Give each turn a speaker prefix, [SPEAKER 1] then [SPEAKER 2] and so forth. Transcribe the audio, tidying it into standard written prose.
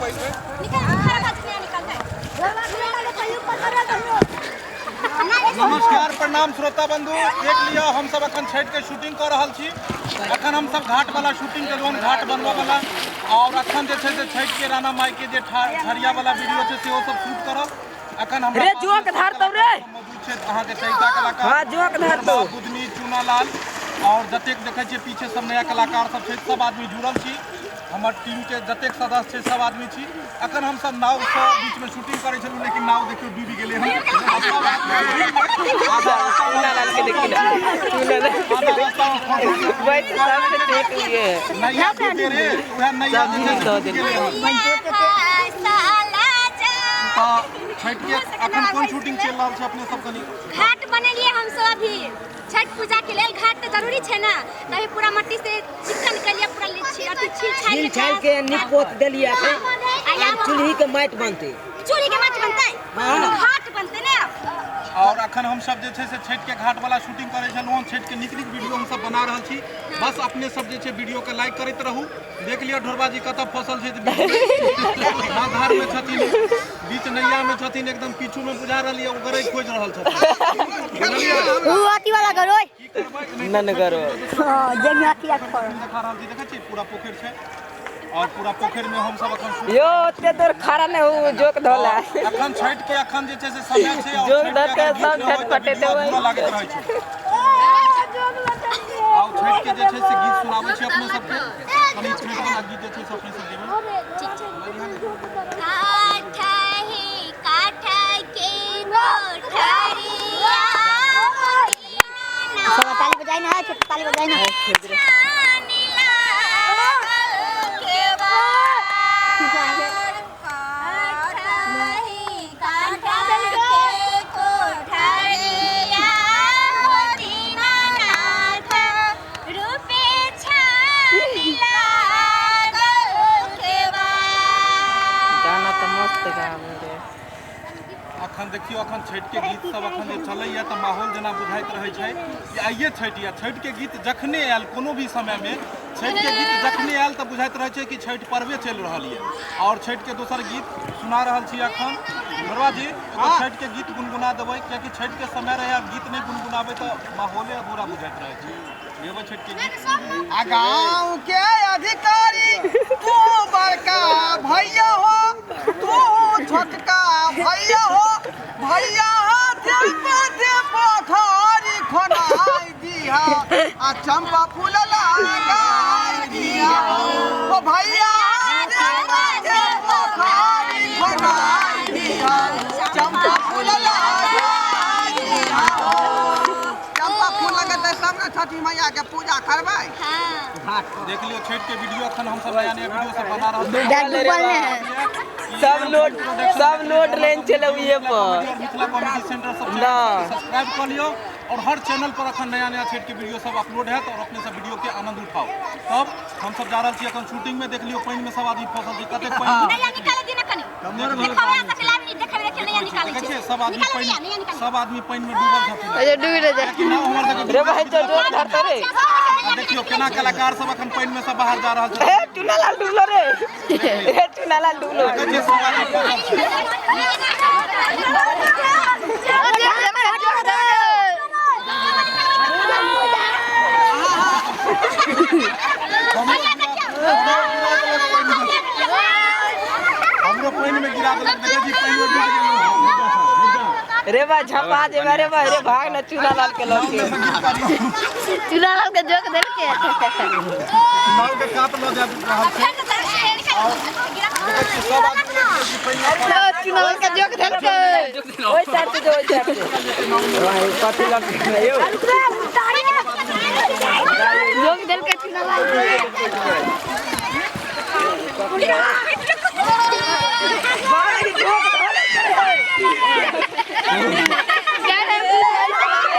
[SPEAKER 1] पानि
[SPEAKER 2] निकाल खड़ा भात नया निकालतै।
[SPEAKER 1] नमस्कार प्रणाम श्रोता बंधु, देख लियो हम सब अखन छठ के शूटिंग कर रहल छी। अखन हम सब घाट वाला शूटिंग केलहुँ, घाट बनबऽ वाला, और अखन जे छै से छठ के राणा माई के जे ठरिया वाला वीडियो छै सेहो सब शूट करब। अखन हमरा
[SPEAKER 3] रे जोक धार तौ रे।
[SPEAKER 1] मौजूद छै अहाँके चैता कलाकार,
[SPEAKER 3] हाँ, जोक धार तौ।
[SPEAKER 1] बुधनी, चूनालाल, और जतेक देखै छियै पीछे सब नया कलाकार सब छै, सब आदमी जुड़ल छी। हमर टीम के जतेक सदस्य छै सब आदमी छी। अखन हम सब नाव से बीच में शूटिंग करै छलहुँ, लेकिन नाव देखियौ डूबि गेलै हन। आधा रास्ता
[SPEAKER 3] चूनालाल के देखी ना, चूनालाल
[SPEAKER 1] आधा रास्ता में फंसल छै।
[SPEAKER 3] वैसे सबसे छोट ये
[SPEAKER 1] नैया डूबे रे, उएह नैया जे छै से डूबि गेलै हन। तऽ छठि के अखन कोन शूटिंग चलि रहल छै अपने सब कनी?
[SPEAKER 2] घाट बनेलिए हम सब अभी छठ पूजा के लेल। घाट तऽ जरूरी छै ना, तभी पूरा मट्टी से चिकन कलिए, पूरा लीची अथी छील छाल
[SPEAKER 4] छील छाल के नीप पोत देलियै अखन। आब चूल्ही के माटि बनतै।
[SPEAKER 2] चूल्ही के माटि बनतै, घाट बनतै ने।
[SPEAKER 1] और अखन हम सब जे छै से छठि के घाट वाला शूटिंग करै छलहुँ। छठि के नीक नीक वीडियो हम सब बना रहल छी। बस अपने सब जे छै वीडियो के लाइक करैत रहू। देख लियौ ढोरबा जी कतऽ फसल छै, धार में छथिन, बीच नैया में छथिन, एकदम पीछू में बुझा रहल यऽ, ओ गरई खोजि रहल छथिन।
[SPEAKER 5] उ अथी वाला गरोई।
[SPEAKER 1] की करबै?
[SPEAKER 3] नन गरोई।
[SPEAKER 5] हां, जेमे अथी आ खो
[SPEAKER 1] देखा रहल छी, देखै छी पूरा पोखरि छै और पूरा पोखरि में हम सब अखन
[SPEAKER 3] यो ओते दूर खड़ा नहीं हो, जोक धोला।
[SPEAKER 1] अखन छठि के अखन जे छै से समय छै, और
[SPEAKER 3] जोक
[SPEAKER 1] छठि
[SPEAKER 3] धर
[SPEAKER 1] के
[SPEAKER 3] के
[SPEAKER 1] अगर गीत
[SPEAKER 3] सब
[SPEAKER 1] नहि होय तऽ
[SPEAKER 3] छटपटेते
[SPEAKER 1] वीडियो अधूरा
[SPEAKER 3] वही।
[SPEAKER 1] लागैत रहै छै। आउ छठि के जे छै से गीत सुनाबै छी अपने सबके। कनि छठि वाला गीत जे छै से अपने सब गेबै।
[SPEAKER 2] काठ ही काठ के कोठरिया,
[SPEAKER 5] सब ताली बजाई ना, छोट ताली बजाई ना।
[SPEAKER 3] गाना तो मस्त गावे रे।
[SPEAKER 1] अखन देखियौ अखन छठि के गीत सब अखन जे चलैया तऽ माहौल जेना बुझाइत रहै छै कि आइए छठि यऽ। छठि के गीत जखने आयल, कोनो भी समय में छठि के गीत जखने आयल तऽ बुझाइत रहै छै कि छठि पर्वे चलि रहल यऽ। और छठि के दोसर गीत सुना रहल छी अखन। ढोरबा जी, एगो छठि के गीत गुनगुना देबै, कियाकि छठि के समय रहै आ गीत नहि गुनगुनाबै तऽ माहौले अधूरा बुझाइत रहै छै। गेबै छठि के गीत।
[SPEAKER 6] आ गाँव के अधिकारी तू बड़का भैया हो, तू छोटका भैया हो, भैया देव देव पोखरी खोनाई दिहा आ चंपा फूल लगाई दिहा। ओ भैया देव देव पोखरी खोनाई दिहा, चंपा फूल लगाई दिहा। चंपा फूल लगतै तब ने छठी मैया के पूजा करबै।
[SPEAKER 1] देख लियौ छठि के वीडियो अखन हम सब नया नया वीडियो सब बना रहल छी।
[SPEAKER 5] डूबल ने है।
[SPEAKER 3] सब लोड लेन चले उहे पर।
[SPEAKER 1] मिथिला कॉमेडी सेंटर सब
[SPEAKER 3] ना।
[SPEAKER 1] सब्सक्राइब कर लियौ और हर चैनल पर अखन नया नया छठि के वीडियो सब अपलोड हैत और अपने सब वीडियो के आनंद उठाओ। तब हम सब जा रहल छी अखन शूटिंग में। देख लियौ पानि में सब आदमी फसल छै, कतेक पानि।
[SPEAKER 2] नैया निकाले दी ना कनी, देखावे आ सके लाइव नहीं देखावे, देखे नैया निकाले
[SPEAKER 1] देखै
[SPEAKER 2] छै।
[SPEAKER 1] छियै सब आदमी
[SPEAKER 2] निकाले
[SPEAKER 1] पानि,
[SPEAKER 2] भैया, नैया निकाले।
[SPEAKER 1] सब आदमी पानि में डूबल छथिन।
[SPEAKER 5] अच्छा डूबि रह जाए।
[SPEAKER 1] नाव हमर सबके
[SPEAKER 3] रे भाई जो जोक धरते रे।
[SPEAKER 1] आ देखियौ केना कलाकार सब अखन पानि में सब बाहर जा रहल छै।
[SPEAKER 3] ए चूनालाल डूबलो रे, ए चूनालाल डूबलो।
[SPEAKER 1] देखै छियै सब आदमी फसल छै। हमरो पानि में गिरा देलक, देखै छी पानि में डूबि गेलहुँ।
[SPEAKER 3] रे भाई झपा देबे रे भाई, रे भाग न चूनालाल के लके।
[SPEAKER 5] चूनालाल के जोक देल के
[SPEAKER 1] नाव के कात लऽ जा रहल छै। देखै छियै सब आदमी देखै छियै पानि में।
[SPEAKER 5] चूनालाल के जोक देल के।
[SPEAKER 3] ओइ साइड से जो, ओइ साइड से भाई कथी लग यो।